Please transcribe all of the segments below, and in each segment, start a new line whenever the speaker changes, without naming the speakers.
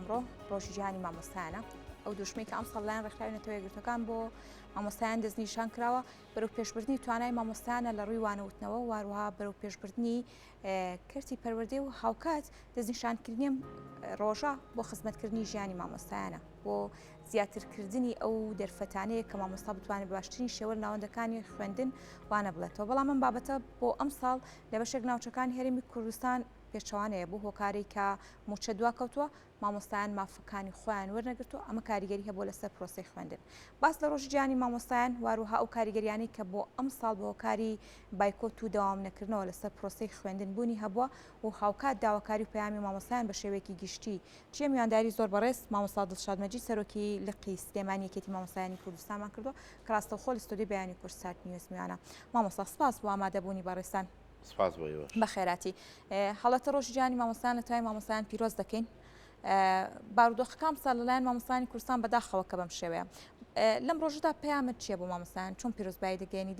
ئەمڕۆ ڕۆژی جیهانی مامۆستایانە ئەو دروشمەی کە ئەمساڵ لایەن ڕێکخراوی نەتەوە یەکگرتووەکان بۆ مامۆستایان دەستنیشان کراوە بەرەو پێشبردنی توانای مامۆستایانە لە ڕووی وانەوتنەوە واروها بەرەو پێشبردنی کەرتی پەروەردەی و هاوکات دەستنیشانکردنی ئەم ڕۆژە بۆ خزمەتکردنی ژیانی مامۆستایانە بۆ زیاترکردنی ئەو دەرفەتانەیە کە مامۆستا بتوانێت باشترین شێوە لە ناوەندەکانی خوێندن وانە بڵێتەوە بەڵام ئەم بابەتە بۆ ئەمساڵ لە بەشێک ناوچەکانی هەرێمی کوردستان پێچەوانەیە بۆ هۆکارێک کە مووچە دواکەوتووە مامۆستایان مافەکانی خۆیان وەرنەگرتووە، ئەمە کاریگەری هەبووە لەسەر پرۆسەی خوێندن. باس لە ڕۆژی جیهانی مامۆستایان و هەروەها ئەو کاریگەریانەی کە بۆ ئەمساڵ بە هۆکاری بایکۆت و دەوام نەکردنەوە لەسەر پرۆسەی خوێندن بوونی هەبووە و هاوکات داواکاری و پەیامی مامۆستایان بە شێوەیەکی گشتی چییە میوانداری زۆر بەڕێز مامۆستا دڵشاد مەجید سەرۆکی لقی سلێمانی یەکێتی مامۆستایانی کوردستانمان کردووە کە ڕاستەوخۆ لە ستۆدیۆی بەیانی کوردسات نیوز میوانە. مامۆستا سپاس بۆ ئامادەبوونی بەڕێزتان.
سپاس بۆ ئێوەش.
بەخێراتی. هەڵەتە ڕۆژی جیهانی مامۆستایان لە تەواوی مامۆستایان پیرۆز دەکەین. بارودۆخەکە ئەمساڵ لەلایەن مامۆستایانی کوردستان بەداخەوە کە بەم شێوەیە. لەم ڕۆژەدا پەیامت چییە بۆ مامۆستایان؟ چۆن پیرۆزبایی دەگەیەنی؟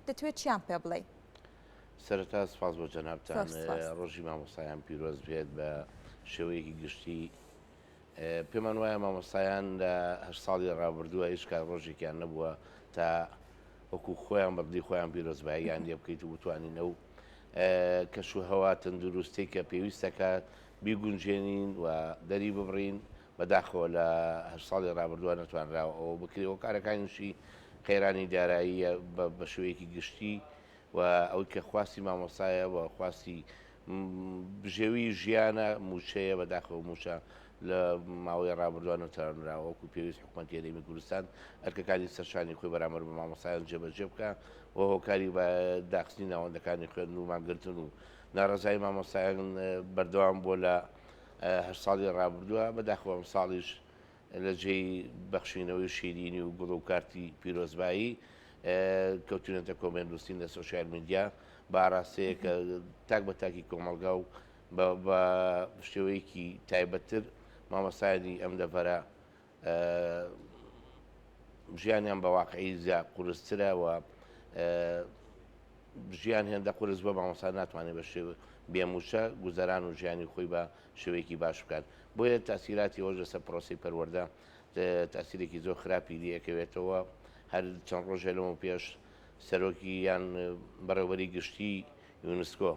دەتەوێت چیان پێ بڵێی؟
سەرەتا سپاس بۆ جەنابتان. ڕۆژی مامۆستایان پیرۆز بێت بە شێوەیەکی گشتی. پێمان وایە مامۆستایان لە هەشت ساڵی ڕابردووە هیچ کات ڕۆژێکیان نەبووە تا وەکو خۆیان بە دڵی خۆیان پیرۆزباییان لێ بکەیت و بتوانین ئەو کەش و هەوا تەندروستی کە پێویستەکە بیگونجێنین و دەری ببڕین بەداخەوە لە هەشت ساڵی ڕابردووە نەتوانراوە ئەوە بکرێ و کارەکانیشی قەیرانی داراییە بە شێوەیەکی گشتی و ئەوەی کە خواستی مامۆستایە و خواستی بژێوی ژیانە مووچەیە، بەداخەوە مووچە لە ماوەی ڕابردووە نەتوانراوە وەکو پێویست حکومەتی هەرێمی کوردستان ئەرکەکانی سەرشانی خۆی بەرامبەر بە مامۆستایان جێبەجێ بکا و هۆکاری بە داخستنی ناوەندەکانی خوێندن و مانگرتن و ناڕەزایی مامۆستایان بەردەوام بووە لە هەشت ساڵی ڕابردووە بەداخەوە ئەمساڵیش لە جێی بەخشینەوەی شیرینی و گوڵ و کارتی پیرۆزبایی کەوتوینەتە comment نووسین لە social media بە ئاراستەیە کە تاک بە تاکی کۆمەڵگا و بە شێوەیەکی تایبەتتر مامۆستایانی ئەم دەڤەرە ژیانیان بە واقعی زیا قورسترە و ژیان هێندە قورس بە مامۆستا ناتوانێت بە شێوە بێموچە گوزەران و ژیانی خۆی بە شێوەیەکی باش بکات بۆیە تاسیراتی ئەوەش لەسەر پرۆسەی پەروەردە تاسیرێکی زۆر خراپی لێکەوێتەوە هەر چەند ڕۆژێ لەمە پێش سەرۆکی یان بەڕێوبەری گشتی یونسکۆ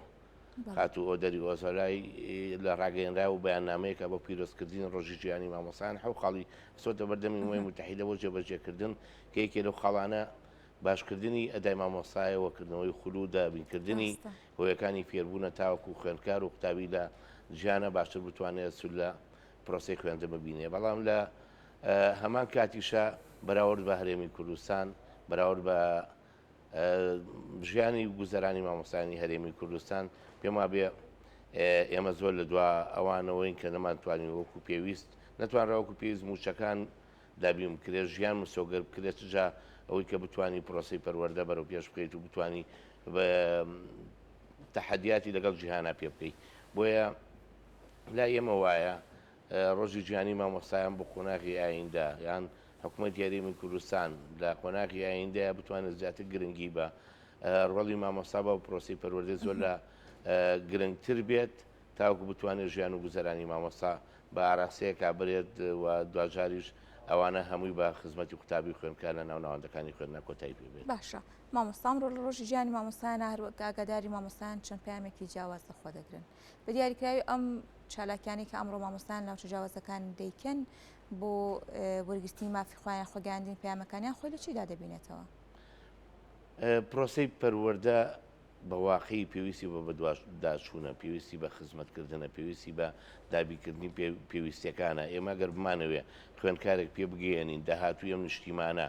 خاتوو ئۆدەری ئۆزۆلای لە ڕاگەیەنراو و بەیاننامەیەکە بۆ پیرۆزکردنی ڕۆژی جیهانی مامۆستایان حەو خاڵی خستۆتە بەردەمی ئومەمی موتەحیدە بۆ جێبەجێکردن کە یەکێ لەو خاڵانە باشکردنی ئەدای مامۆستایە و کردنەوەی خول و دابینکردنی هۆیەکانی فێربوونە تاوەکو خوێندکار و قوتابی لە جیهانە باشتر بتوانێت سوود لە پرۆسەی خوێندن ببینێ بەڵام لە هەمان کاتیشا بەراورد بە هەرێمی کوردستان بەراورد بە ژیانی گوزەرانی مامۆستایانی هەرێمی کوردستان پێم وابێ ئێمە زۆر لە دوا ئەوانەوەین کە نەمانتوانی وەکو پێویست نەتوانرا وەکو پێویست مووچەکان دابین بکرێت ژیان مسۆگەر بکرێت جا ئەوەی کە بتانی پرۆسی پەروەردە بەرەو پێش بخەیت و بتانی تەحەدیاتی لەگەڵ جیهانا پێ بکەیت بۆیە لای ئێمە وایە ڕۆژی جیهانی مامۆستایان بۆ قۆناغی ئایندە یان حکوومەتی هەرێمی کوردستان لە قۆناغی ئایندەیە بتوانێت زیاتر گرنگی بە ڕۆڵی مامۆستا بە پرۆسی پەروەردەی زۆر لە گرنگتر بێت تاوەکو بتوانێت ژیان و گوزەرانی مامۆستا بە ئاراستەیەکا برێت و دواجاریش ئەوانە هەمووی بە خزمەتی قوتابی و خوێندکار لە ناو ناوەندەکانی خوێندنا کۆتایی پێ بێت.
باشە مامۆستا ئەمڕۆ لە ڕۆژی ژیانی مامۆستایانە هەروەک ئاگاداری مامۆستایان چەند پەیامێکی جیاواز لە خۆ دەگرن بە دیاریکراوی ئەم چالاکیانەی کە ئەمڕۆ مامۆستایان ناوچە جیاوازەکان دەیکەن بۆ وەرگرتنی مافی خۆیان خۆگەیاندنی پەیامەکانیان خۆی لە چیدا دەبینێتەوە؟
پرۆسەی پەروەردە بە واقعی پێویستی بە بەدواداچوونە، پێویستی بە خزمەتکردنە، پێویستی بە دابینکردنی پێویستیەکانە. ئێمە گەر بمانەوێ خوێندکارێک پێ بگەیەنین داهاتووی ئەم نیشتیمانە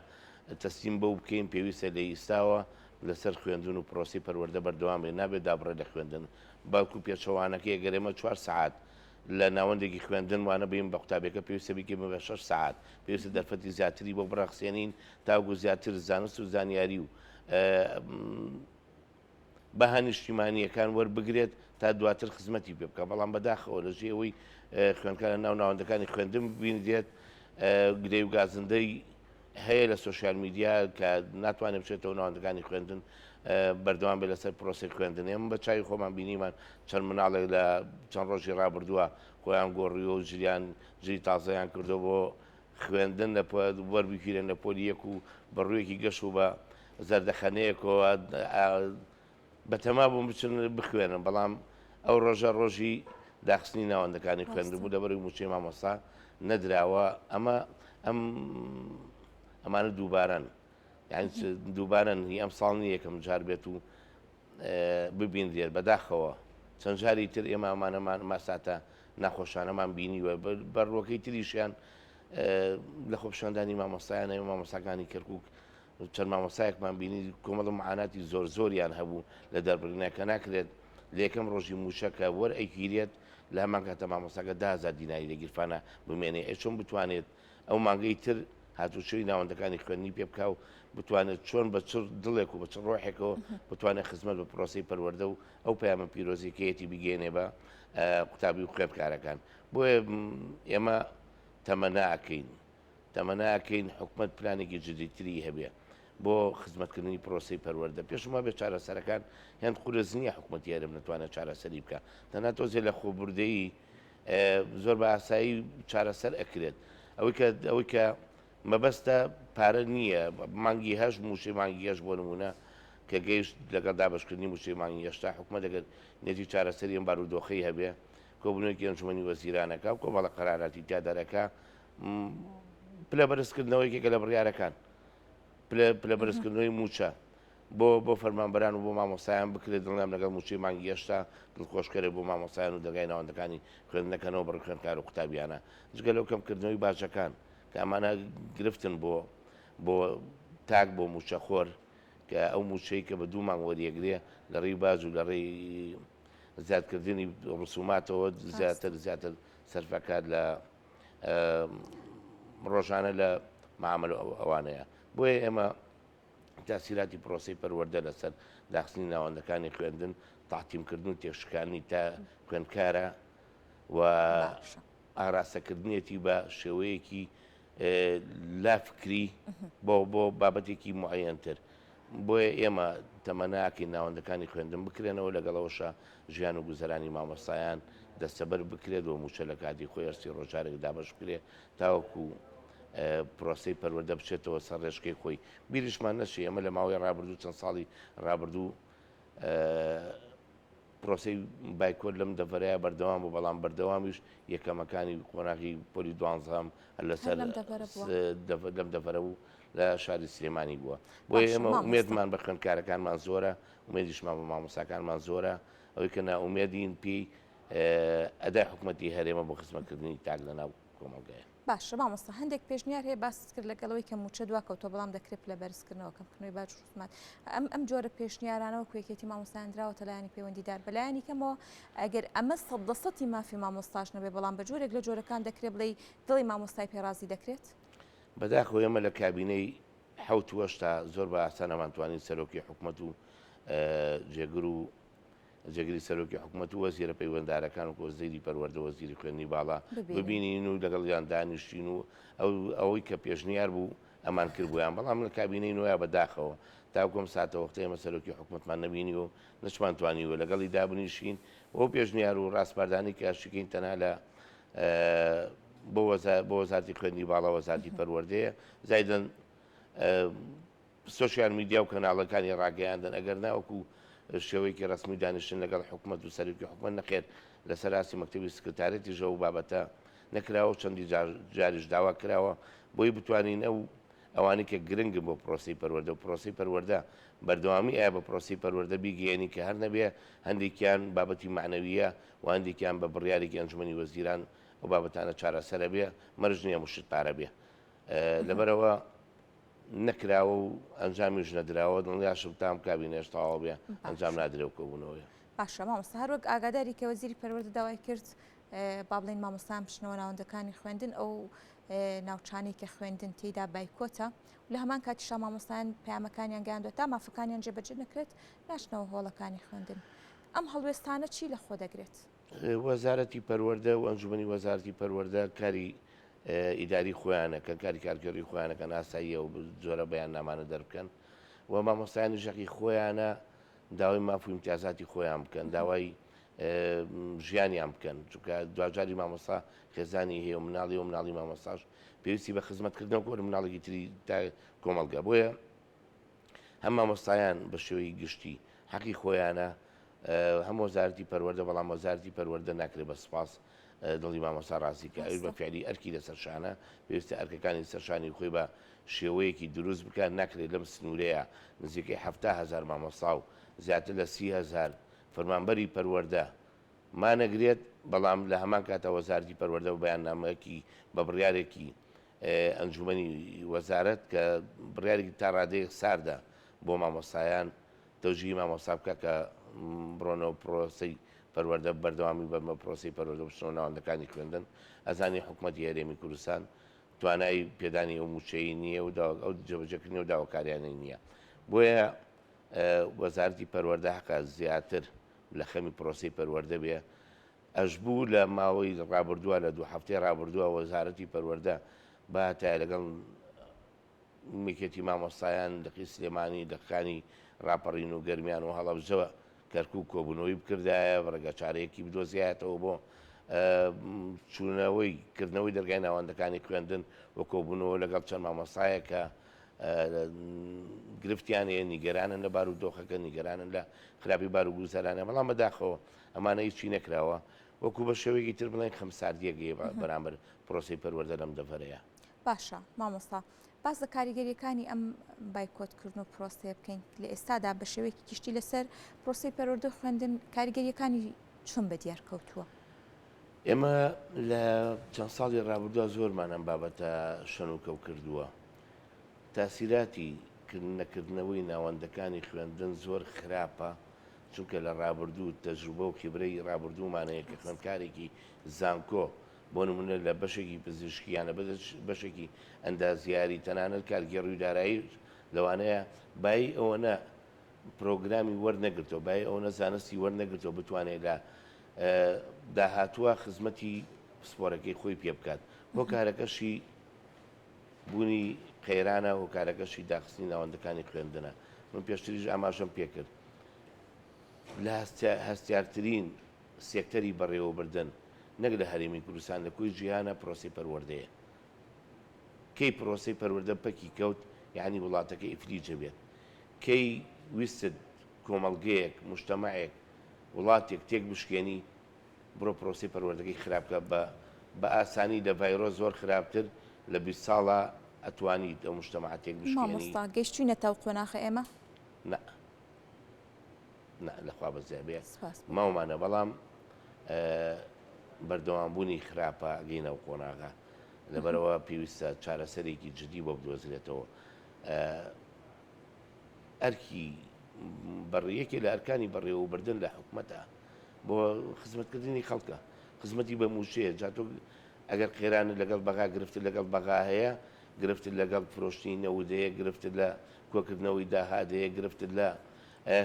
تەسلیم بەو بکەین، پێویستە لە ئیستاوە لەسەر خوێندن و پرۆسەی پەروەردە بەردەوام بێت، نابێت دابڕێت لە خوێندن، بەڵکو پێچەوانەکەی گەر ئێمە چوار سەعات لە ناوەندێکی خوێندن وانە بین بە قوتابیەکە پێویستە بیکەین بە شەش سەعات، پێویستە دەرفەتی زیاتری بۆ بڕەخسێنین تاوەکو زیاتر زانست و زانیاری و بەها نیشتیمانییەکان وەربگرێت تا دواتر خزمەتی پێ بکات، بەڵام بەداخەوە لە جێی ئەوەی خوێندکار لە ناو ناوەندەکانی خوێندن ببینرێت گرێ و گازندەی هەیە لە social media کە ناتوانێت بچێتەوە ناوەندەکانی خوێندن بەردەوام بێت لەسەر پرۆسی خوێندن. ئێمە بە چاوی خۆمان بینیمان چەند مناڵێک لە چەند ڕۆژی ڕابردووە. خۆیان گۆڕیوە و جلیان جلی تازەیان کردووە بۆ خوێندن لە وەربگیرێن لە پۆلی یەک و بە ڕوویەکی گەش و بە زەردەخەنەیەکەوە بەتەما بوون بچن بخوێنن، بەڵام ئەو ڕۆژە ڕۆژی داخستنی ناوەندەکانی خوێندن بوو لەبەرئەوەی مووچەی مامۆستا نەدراوە، ئەمە ئەم ئەمانە دووبارەن یانی دووبارەن هی ئەمساڵ نییە یەکەم جار بێت و ببینرێت بەداخەوە چەند جاری تر ئێمە ئەمانەمان ماساتە ناخۆشانەمان بینیوە بە ڕووەکەی تریشیان لە خۆپیشاندانی مامۆستایان ئێمە مامۆستاکانی کەرکک چەند مامۆستایەکمان بینی کۆمەڵە معاناتی زۆر زۆریان هەبوو لە دەربڕینە کە ناکرێت لە یەکەم ڕۆژی مووچە کە وەرئەگیرێت لە هەمان کاتە مامۆستاکە 10هزار دیناری لە گیرفانە بمێنێ ئەی چۆن بتوانێت ئەو مانگەی تر هاتوچۆی ناوەندەکانی خوێندنی پێ بکا و بتوانێت چۆن بە چ دڵێک و بە چ ڕۆحێکەوە بتوانێت خزمەت بە پرۆسەی پەروەردە و ئەو پەیامە پیرۆزەی کە یەتی بگەیەنێ بە قوتابی و خوێندکارەکان. بۆیە ئێمە تەمەنا ئەکەین تەمەنا ئەکەین حکومەت پلانێکی جدیتری هەبێ بۆ خزمەتکردنی پرۆسەی پەروەردە. پێشم وابێ چارەسەرەکان هێند قورس نییە حکومەتی هەرێم نەتوانێت چارەسەری بکا. تەنها تۆزێ لە خۆبوردەیی زۆر بە ئاسایی چارەسەر ئەکرێت. ئەوەی کە ئەوەی کە مەبەستە پارە نییە مانگی هەشت مووچەی مانگی هەشت بۆ نموونە کە گەیشت لەگەڵ دابەشکردنی مووچەی مانگی هەشتا حکومەت ئەگەر نێتی چارەسەری ئەم بارودۆخەی هەبێ کۆبوونەوەیەکی ئەنجومەنی وەزیران ئەکا و کۆمەڵە قەراراتی تیا دەرەکا پلە بەرزکردنەوە یەکێکە لە بڕیارەکان پلە پلە بەرزکردنەوەی مووچە بۆ بۆ فەرمانبەران و بۆ مامۆستایان بکرێت دڵنیام لەگەڵ مووچەی مانگی هەشتا دڵخۆشکەرە بۆ مامۆستایان و دەرگای ناوەندەکانی خوێندنەکەنەوە بەڕووی خوێندکار و قوتابیانە جگە لەو کەمکردنەوەی باجەکان کە ئەمانە گرفتن بۆ بۆ تاک بۆ مووچەخۆر کە ئەو مووچەی کە بە دوو مانگ وەریەگرێ لە ڕێی باج و لە ڕێی زیادکردنی ڕسوماتەوە زیاتر زیاتر سەرفەکات لە ڕۆژانە لە معاملە ئەوانەیە بۆیە ئێمە تاسیراتی پرۆسەی پەروەردە لەسەر داخستنی ناوەندەکانی خوێندن، تەعتیمکردن و تێکشکاندنی تا خوێندکارە و ئاراستەکردنیەتی بە شێوەیەکی لا فکری بۆ بۆ بابەتێکی معەنتر. بۆیە ئێمە تەمەناکەین ناوەندەکانی خوێندن بکرێنەوە لەگەڵەوەشە ژیان و گوزەرانی مامۆستایان دەستەبەر بکرێت و مووچە لە کاتی خۆی هەرسی ڕۆژارێک دابەش بکرێت تاوەکو پرۆسەی پەروەردە بچێتەوە سەر ڕێچکەی خۆی. بیریشمان نەچێ ئێمە لە ماوەی ڕابردوو چەند ساڵی ڕابردوو پرۆسەی بایکۆت لەم دەڤەرەیە بەردەوام بوو، بەڵام بەردەوامیش یەکەمەکانی قۆناغی پۆلی دوانزەهەم هەر لەسەر لەم دەڤەرە و لە شاری سلێمانی بووە. بۆیە ئێمە ئومێدمان بە خوێندکارەکانمان زۆرە، ئومێدیشمان بە مامۆستاکانمان زۆرە، ئەوەی کە نائومێدین پێی ئەدای حکومەتی هەرێمە بۆ خزمەتکردنی تاک لەناو کۆمەڵگایە.
باشە مامۆستا هەندێک پێشنیار هەیە باست کرد لەگەڵ ئەوەی کە مووچە دواکەوتووە بەڵام دەکرێت پلە بەرزکردنەوە کەمکردنەوەی باج و ڕسومات ئەم ئەم جۆرە پێشنیارانە وەکو یەکێتی مامۆستایان دراوەتە لایەنی پەیوەندیدار بە لایەنی کەمەوە ئەگەر ئەمە سەد لە سەتی مافی مامۆستاش نەبێ بەڵام بە جۆرێک لە جۆرەکان دەکرێت بڵێی دڵی مامۆستای پێ ڕازی دەکرێت؟
بەداخەوە ئێمە لە کابینەی حەوت و هەشتا زۆر بە ئاسان ئەمانتوانی سەرۆکی حکومەت و جێگر و جێگری سەرۆکی حکومەت و وەزیرە پەیوەندارەکان وەکو وەزیری پەروەردە وەزیری خوێندنی باڵا ببینین و لەگەڵیان دانیشتین و ئەو ئەوەی کە پێشنیار بوو ئەمان کردبوویان بەڵام لە کابینەی نۆیا بە داخەوە تاوەکو ئەم ساتەوەختە ئێمە سەرۆکی حکومەتمان نەبینیوە و نەچمان توانیوە لەگەڵی دابنیشین و ئەو پێشنیار و ڕاسپاردانەی کە ئەشیکەین تەنها لە بۆ وەزارەتی خوێندنی باڵا وەزارەتی پەروەردەیە زایدەن سۆشیال میدیا و کەناڵەکانی ڕاگەیاندن، ئەگەرنا وەکو شێوەیەکی ڕەسمی دانیشتن لەگەڵ حکومەت و سەرۆکی حکومەت نەخێر لەسەر ئاستی مەکتەبی سکرتارێتیش ئەو بابەتە نەکراوە و چەندی جاریش داوا کراوە بۆی بتوانین ئەو ئەوانەی کە گرنگن بۆ پرۆسەی پەروەردە و پرۆسەی پەروەردە بەردەوامی ئایا بە پرۆسەی پەروەردە بیگەیەنین کە هەر نەبێ هەندێکیان بابەتی مەعنەوییە و هەندێکیان بە بڕیارێکی ئەنجومەنی وەزیران ئەو بابەتانە چارەسەرە بێ مەرج نییە هەموو شت پارە بێ لەبەرئەوە نەکراوە و ئەنجامیش نەدراوە، دڵنیاشم تا ئەم کابینەیەش تەواو بێ ئەنجام نادرێ و کۆبوونەوەیە.
باشە مامۆستا هەر وەک ئاگاداری کە وەزیری پەروەردە داوای کرد با بڵێین مامۆستایان بچنەوە ناوەندەکانی خوێندن ئەو ناوچانەی کە خوێندن تێیدا بایکۆتە و لە هەمان کاتیشا مامۆستایان پەیامەکانیان گەیاندووە تا مافەکانیان جێبەجێ نەکرێت ناچنەوە هۆڵەکانی خوێندن ئەم هەڵوێستانە چی لە خۆ دەگرێت؟
وەزارەتی پەروەردە و ئەنجومەنی وەزارەتی پەروەردە کاری ئیداری خۆیان ئەکەن، کاری کارگێڕی خۆیان ئەکەن، ئاساییە ئەو جۆرە بەیاننامانە دەربکەن و مامۆستایانیش هەقی خۆیانە داوای ماف و ئیمتیازاتی خۆیان بکەن، داوای. ژیانیان بکەن چونکە دواجاری مامۆستا خێزانی هەیە و مناڵی و مناڵی مامۆستاش پێویستی بە خزمەتکردنەوە کۆر مناڵێکی تری تا کۆمەڵگە بۆیە هەم مامۆستایان بە شێوەی گشتی حەقی خۆیانە هەم وەزارەتی پەروەردە بەڵام وەزارەتی پەروەردە ناکرێت بە سپاس دڵی مامۆستا ڕازی کە ئەویش بە فعلی ئەرکی لەسەر شانە پێویستە ئەرکەکانی سەرشانی خۆی بە شێوەیەکی دروست بکات ناکرێت لەم سنوورەیە نزیکەی 70 هەزار مامۆستا و زیاتر لە 30 هەزار فەرمانبەری پەروەردە مانەگرێت، بەڵام لە هەمان کاتا وەزارەتی پەروەردە بە بەیاننامەیەکی بە بڕیارێکی ئەنجومەنی وەزارەت کە بڕیارێکی تا ڕادەیەک ساردە بۆ مامۆستایان تەوجیهی مامۆستا بکە کە بڕۆنەوە پرۆسەی پەروەردە بەردەوامی بەن بە پرۆسەی پەروەردە بچنەوە ناوەندەکانی خوێندن ئەزانی حکومەتی هەرێمی کوردستان توانای پێدانی ئەو مووچەی نییە و ئەو جێبەجێکردنی و داواکاریانەی نییە بۆیە وەزارەتی پەروەردە هەقە زیاتر لە خەمی پرۆسەی پەروەردە بێ. ئەشبوو لە ماوەی ڕابردووە لە دوو هەفتەی ڕابردووە وەزارەتی پەروەردە بهاتایە لەگەڵ یەکێتی مامۆستایان لقی سلێمانی لقەکانی ڕاپەڕین و گەرمیان و هەڵەبجە کەرکوک کۆبوونەوەی بکردایە ڕێگەچارەیەکی بدۆزیایەتەوە بۆ چوونەوەی کردنەوەی دەرگای ناوەندەکانی خوێندن و کۆبوونەوە لەگەڵ چەند مامۆستایەک کە گرفتیان هەیە، نیگەرانن لە بارودۆخەکە، نیگەرانن لە خراپی باروگوزەرانیان، بەڵام بەداخەوە ئەمانە هیچی نەکراوە، وەکو بە شێوەیەکی تر بڵێن خەمساردییەک هەیە بەرامبەر پرۆسەی پەروەردە لەم دەڤەرەیە.
باشە مامۆستا باس لە کاریگەریەکانی ئەم بایکۆتکردن و پرۆسەیە بکەین لە ئێستادا بە شێوەیەکی گشتی لەسەر پرۆسەی پەروەردە و خوێندن کاریگەریەکانی چۆن بەدیار کەوتووە؟
ئێمە لە چەند ساڵی ڕابردووە زۆرمان ئەم بابەتە شەنوکەو کردووە. تاسیراتی نەکردنەوەی ناوەندەکانی خوێندن زۆر خراپە، چونکە لە ڕابردوو تەجروبە و خیبرەی ڕابردوومان هەیە کە خوێندکارێکی زانکۆ بۆ نمونە لە بەشێکی پزیشکی یان لە بەشێکی ئەندازیاری تەنانەت کارگێڕی و دارایی لەوانەیە بایی ئەوەنە پرۆگرامی وەرنەگرتووە، بایی ئەوەنە زانستی وەرنەگرتووە بتوانێت لە داهاتووە خزمەتی پسپۆرەکەی خۆی پێ بکات. هۆکارەکەشی بوونی قەیرانە، هۆکارەکەشی داخستنی ناوەندەکانی خوێندنە. من پێشتریش ئاماژەم پێکرد لە هەستیارترین سێکتەری بەڕێوەبردن نەک لە هەرێمی کوردستان لە کۆی جیهانە پرۆسەی پەروەردەیە. کەی پرۆسەی پەروەردە پەکی کەوت یانی وڵاتەکە ئیفلیج ئەبێت. کەی ویستت کۆمەڵگەیەک، موجتەمەعێک، وڵاتێک تێک بشکێنی بڕۆ پرۆسەی پەروەردەکەی خراپ کە بە بە ئاسانی لە ڤایرۆس زۆر خراپتر لە 20 ساڵا ئەتوانیت ئەو موجتەمەعە تێک بشکێنی.
مامۆستا گەیشتوینەتە ئەو قۆناخە ئێمە؟
نا نا لەخوا بەزیا بێ
سپاس بۆ.
ماومانە بەڵام بەردەوامبوونی خراپە ئەگەینە ئەو قۆناغە لەبەرئەوە پێویستە چارەسەرێکی جدی بۆ بدۆزرێتەوە ئەرکی بەڕ یەکێ لە ئەرکانی بەڕێوەبردن لە حکومەتە بۆ خزمەتکردنی خەڵکە خزمەتی بە مووچەیە جا تۆ ئەگەر قەیرانت لەگەڵ بەغا گرفتت لەگەڵ بەغا هەیە گرفتت لەگەڵ فرۆشتنی نەوت هەیە گرفتت لە کۆکردنەوەی داهات هەیە گرفتت لە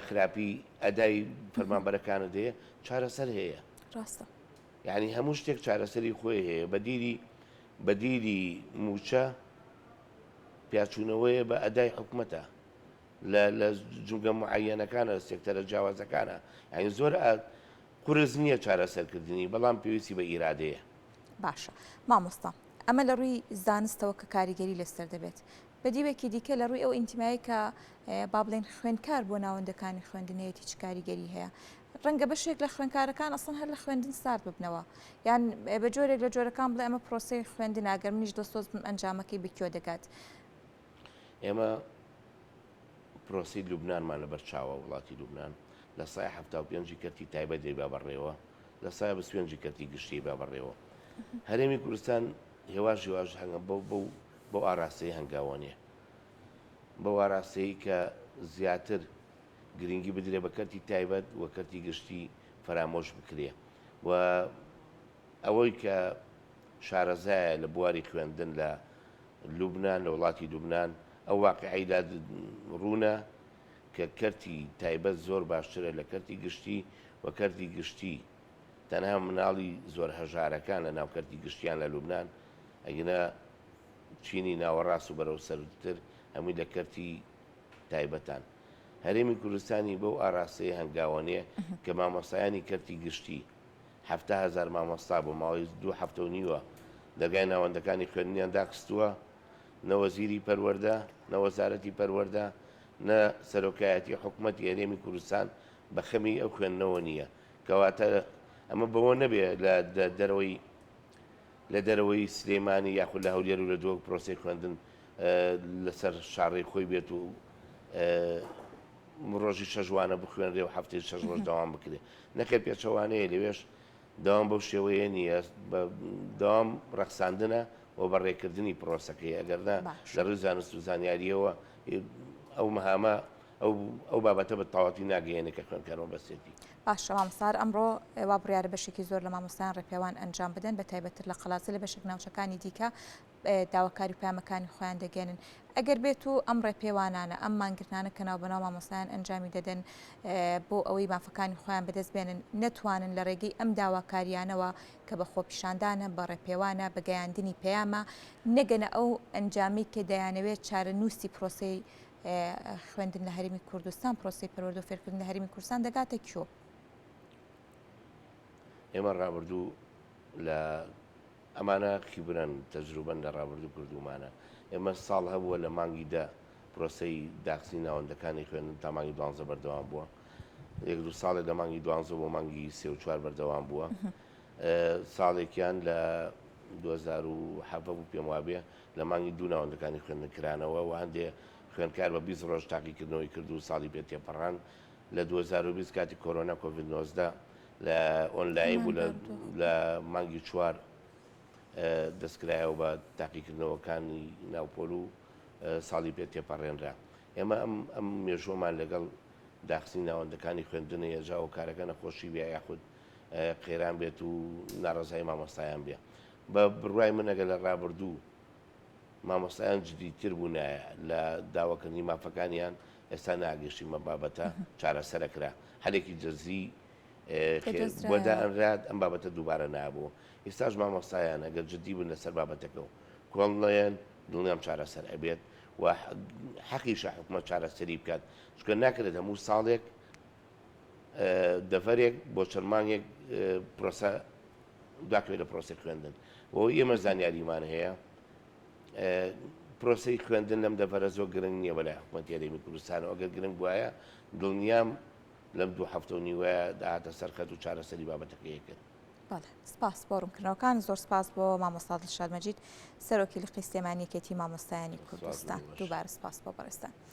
خراپی ئەدای فەرمانبەرەکانت هەیە چارەسەر هەیە
ڕاستە
یعنی هەموو شتێک چارەسەری خۆی هەیە بەدیلی بەدیلی مووچە پیاچوونەوەیە بە ئەدای حکومەتە لە لە جومگە معەیەنەکانە لە سێکتەرە جیاوازەکانە یانی زۆر قورس نییە چارەسەرکردنی بەڵام پێویستی بە ئیرادەیە.
باشە مامۆستا ئەمە لە ڕووی زانستەوە کە کاریگەری لەسەر دەبێت بە دیوێکی دیکە لە ڕووی ئەو ئینتیمایەی کە با بڵێین خوێندکار بۆ ناوەندەکانی خوێندن هەیەتی چ کاریگەری هەیە ڕەنگە بەشێک لە خوێندکارەکان ئەسڵەن هەر لە خوێندن سارد ببنەوە یان بە جۆرێک لە جۆرەکان بڵێ ئەمە پرۆسەی خوێندنە گەر منیش دڵسۆز بم ئەنجامەکەی بە کوێ دەگات.
ئێمە پرۆسەی لوبنانمان لەبەر چاوە، وڵاتی لوبنان لە سای 75 ی کەرتی تایبەت دەیبا بەڕێوە، لە سای 25 ی کەرتی گشتی دەیبا بەڕێوە. هەرێمی کوردستان هێواش هێواش هەنگە بەو بەو بەو ئاراستەی هەنگاوەنێ. بەو ئاراستەی کە زیاتر گرنگی بدرێ بە کەرتی تایبەت و کەرتی گشتی فەرامۆش بکرێ و ئەوەی کە شارەزایە لە بواری خوێندن لە لوبنان، لە وڵاتی لوبنان ئەو واقیعەی لا ڕوونە کە کەرتی تایبەت زۆر باشترە لە کەرتی گشتی و کەرتی گشتی تەنها مناڵی زۆر هەژارەکان لە ناو کەرتی گشتیان لە لوبنان ئەگینا چینی ناوەڕاست و بەرەو سەروتر هەمووی لە کەرتی تایبەتان. هەرێمی کوردستانی بەو ئاراستەیە هەنگاوەنێ کە مامۆستایانی کەرتی گشتی، 70,000 مامۆستا بۆ ماوەی دوو هەفتە و نیوە دەرگای ناوەندەکانی خوێندنیان داخستووە، نە وەزیری پەروەردە، نە وەزارەتی پەروەردە، نە سەرۆکایەتی حکومەتی هەرێمی کوردستان بە خەمی ئەو خوێندنەوە نییە. کەواتە ئەمە بەوە نەبێ لە دەرەوەی لە دەرەوەی سلێمانی یاخود لە هەولێر و لە دهۆک پرۆسەی خوێندن لەسەر شاڕێی خۆی بێت و ڕۆژی شەش وانە بخوێنرێ و هەفتەی شەش ڕۆژ دەوام بکرێ. نەخێر پێچەوانەیە لەوێش دەوام بەو شێوەیە نییە دەوام ڕەخساندنە و بەڕێکردنی پرۆسەکەی ئەگەرنا لە ڕووی زانست و زانیاریەوە ئەو مەهامە ئەو ئەو بابەتە بە تەواوەتی ناگەیەنێ کە خوێندکار مەبەستێتی.
باشە مامۆستا هەر ئەمڕۆ وا بڕیارە بەشێکی زۆر لە مامۆستایان ڕێپێوان ئەنجام بدەن بە تایبەتتر لە قەڵادزێ لە بەشێک ناوچەکانی دیکە داواکاری و پەیامەکانی خۆیان دەگەێنن ئەگەر بێت و ئەم ڕێپێوانانە ئەم مانگرتنانە کە ناوبەناو مامۆستایان ئەنجامی دەدەن بۆ ئەوەی مافەکانی خۆیان بەدەست بێنن نەتوانن لە ڕێگەی ئەم داواکاریانەوە کە بە خۆپیشاندانە بە ڕێپێوانە بە گەیاندنی پەیامە نەگەنە ئەو ئەنجامی کە دەیانەوێت چارەنووسی پرۆسەی خوێندن لە هەرێمی کوردستان پرۆسەی پەروەردە و فێرکردن لە هەرێمی کوردستان دەگاتە کوێ؟
ئێمە ڕابردوو لە ئەمانە خیبرەن تەجروبەن لە ڕابردوو کردوومانە ئێمە ساڵ هەبووە لە مانگی دە پرۆسەی داخستنی ناوەندەکانی خوێندن تا مانگی دوانزە بەردەوام بووە یەک دوو ساڵێک لە مانگی دوانزە بۆ مانگی سێ و چوار بەردەوام بووە ساڵێکیان لە 2017 بوو پێم وابێ لە مانگی دوو ناوەندەکانی خوێندن کرانەوە و هەندێ خوێندکار بە 20 ڕۆژ تاقیکردنەوەی کرد و ساڵی پێ تێپەڕاند لە 2020 کاتی کۆرۆنا کۆڤید 19 لە ئۆنلاین بوو لە مانگی چوار دەستکرایەوە بە تاقیکردنەوەکانی ناوپۆل و ساڵی پێ تێپەڕێنرا ئێمە ئەم ئەم مێژوەمان لەگەڵ داخستنی ناوەندەکانی خوێندنەیە جا هۆکارەکە نەخۆشی بێ یاخود قەیران بێت و ناڕەزایی مامۆستایان بێ بە بڕوای من ئەگەر لە ڕابردوو مامۆستایان جدیتر بوونایە لە داواکردنی مافەکانیان ئێستا ناگەشتیمە بابەتە چارەسەرەکرا هەلێکی جەزری بۆ دائەنرات ئەم بابەتە دووبارە نابوو ئێستاش مامۆستایان ئەگەر جدی بن لەسەر بابەتەکە و کۆڵ نەیەن دڵنیام چارەسەر ئەبێت و حەقیشە حکومەت چارەسەری بکات چونکە ناکرێت هەموو ساڵێک دەڤەرێک بۆ چەند مانگێک پرۆسە دواکەوێت لە پرۆسەی خوێندن و ئێمە زانیاریمان هەیە پرۆسەی خوێندن لەم دەڤەرە زۆر گرنگ نییە بەلای حکوومەتی هەرێمی کوردستانەوە ئەگەر گرنگ بوایە دڵنیام لەم دوو هەفتە و نیوەیە دەهاتە سەر خەت و چارەسەری بابەتەکەی کرد.
بەڵێ سپاس بۆ ڕوونکردنەوەکان زۆر سپاس بۆ مامۆستا دڵشاد مەجید سەرۆکی لقی سلێمانی یەکێتی مامۆستایانی کوردستان دووبارە سپاس بۆ بەڕێزتان.